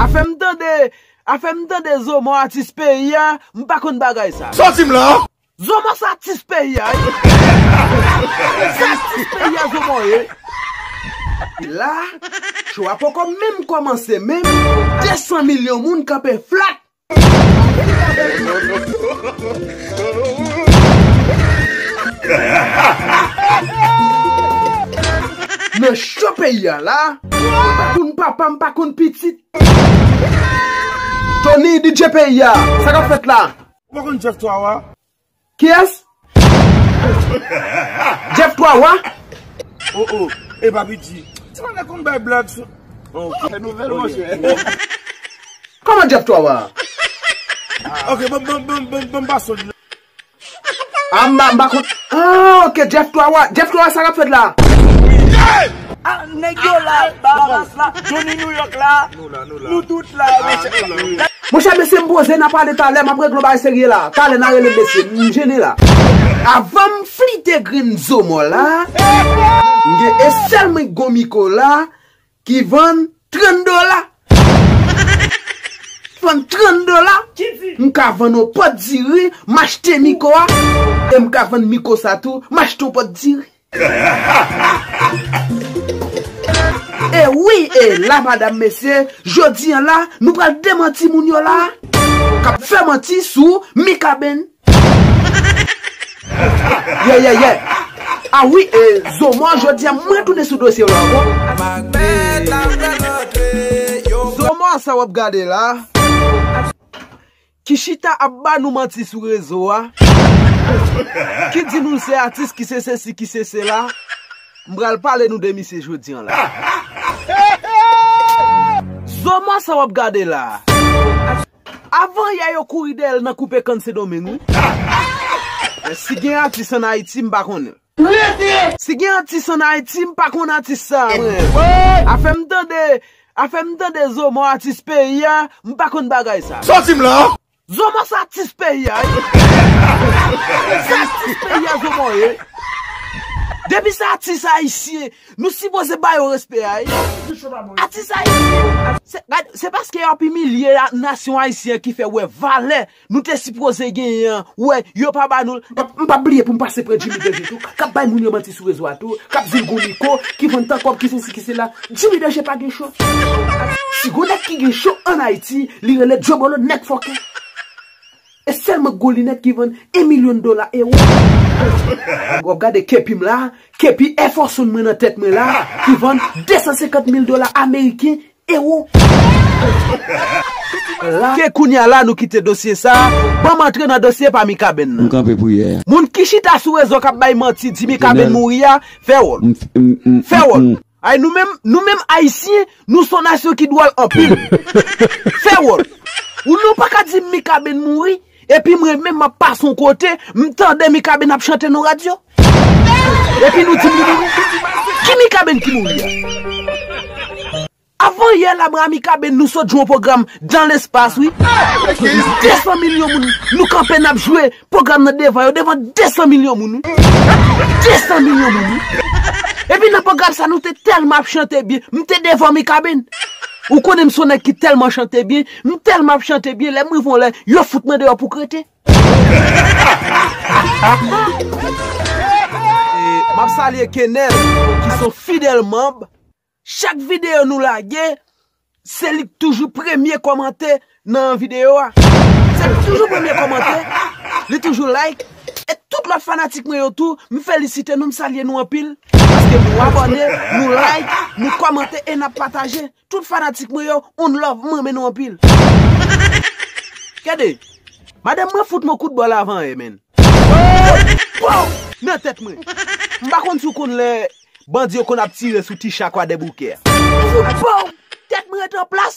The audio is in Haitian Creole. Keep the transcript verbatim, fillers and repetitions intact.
Afè m tande, afè m tande Zomò atis peyi a, m pa konn bagay sa. Sòti m la! Zomò sa atis peyi a, wi. Sa atis peyi a Zomò ye. La, cho a poko menm kòmanse menm. De san milyon moun kanpe flat. Nan cho peyi a la, m pa konn papa, m pa konn pitit. Tony, D J peyi a, sa k ap fèt la? Ou pa konn Jeff Twawa? Kiyès? Jeff Twawa? Oh, oh, e Papi G. Ti mwen konn bay blag sou. Oh, ok. Fè nouvèl, monchè. Kòman Jeff Twawa? Ok, bon, bon, bon, bon, bon, pa son. Ah, m pa, m pa konn. Ah, ok, Jeff Twawa. Jeff Twawa, sa k ap fèt la? Ah, nèg yo la, Bahamas la, Johnny New York la, nou tout la, mesye. Monchè, mesye, m poze, n a pale talè, m ap regle yon bagay serye la. Talè, n a rele mesye, m jennen la. Avan m flite grenn Zomò la, m gen e sèl mwen gon mikwo la ki vann trant dola. Vann trant dola, m ka vann yon pòt diri, m achte mikwo a, e m ka vann mikwo sa tou, m achte yon pòt diri. E wi, e la, madanm, mesye, jodi a la, nou pral demanti moun yo la, k ap fè manti sou Mikaben. Yeah, yeah, yeah. Ah wi, e, Zomò, jodi a, mwen tounen sou dosye w la ankò. Zomò, sa w ap gade la? Ki chita ap ba nou manti sou rezo a, ki di nou se atis, ki se sesi, ki se sela. M pral pale nou de misye jodi a la. Zomò, sa w ap gade la? Avan yè yo kouri dèyè l nan koupe kann Sendomeng, wi. Men si gen atis ann Ayiti, m pa konnen. Si gen atis ann Ayiti, m pa konn atis sa, mwen. Afè m tande, afè m tande Zomò atis peyi a, m pa konn bagay sa. Sòti m la! Zomò sa atis peyi a, wi. Sa atis peyi a Zomò ye. Depi se atis ayisyen, nou sipoze ba yo respè a, wi. Atis ayisyen. Se, gad, se paske y ap imilye a, nasyon ayisyen ki fè wè valè nou te sipoze genyen an, wè, yo pa ba nou l. M p ap, m p ap bliye pou m pase pran Jimmy Danger tou, k ap bay moun yo manti sou rezo a tou, k ap di l gon mikwo, ki vann tan kòb, ki sesi, ki sela. Jimmy Danger pa gen cho. Si gon nèg ki gen cho ann Ayiti, li rele Djobolo nèg fòkè. E sèlman gon linèt ki vann en milyon dola ewo. W ap gade kepi m la, kepi Air Force One mwen nan tèt mwen la, ki vann de san senkant mil dola ameriken ewo. Ke kounye a la nou kite dosye sa, ban m antre nan dosye pa Mikaben nan. M kanpe priyè. Moun ki chita sou rezo k ap bay manti, di Mikaben mouri a, fè wòl. Fè wòl. Ay, nou menm, nou menm Ayisyen, nou se yon nasyon ki dwòl anpil. Fè wòl. Ou nou pa ka di m Mikaben mouri, epi mwen menm m ap pase yon kote, m tande Mikaben ap chante nan radyo. Epi nou di m li mouri. Ki Mikaben ki mouri a? Avan yè la, mwen a Mikaben, nou sot jwe yon pwogram dans l'espace, wi. De san milyon moun, nou kanpe, n ap jwe pwogram nan devan yo, devan de san milyon moun, wi. De san milyon moun, wi. Epi nan pwogram sa, nou te tèlman ap chante byen, m te devan Mikaben. Ou konnen m se yon nèg ki tèlman chante byen, m tèlman ap chante byen, lè m rive yon lè, yo fout mwen deyò pou krete. E, m ap salye Kenel, ki se yon fidèl manm. Chak videyo nou lage, se li k toujou premye kòmante nan videyo a. Se li k toujou premye kòmante, li toujou like. E tout lòt fanatik mwen yo tou, m felisite nou, m salye nou anpil. Paske nou abòne, nou like, nou kòmante e n ap pataje. Tout fanatik mwen yo, on love, m renmen nou anpil. Gade, madanm mwen fout mwen kout bòl avan yè, menn. Pow! Nan tèt mwen. M pa konn si w konn lè bandi yo konn ap tire sou Ticha Kwadèboukè a. Pow! Tèt mwen ret an plas.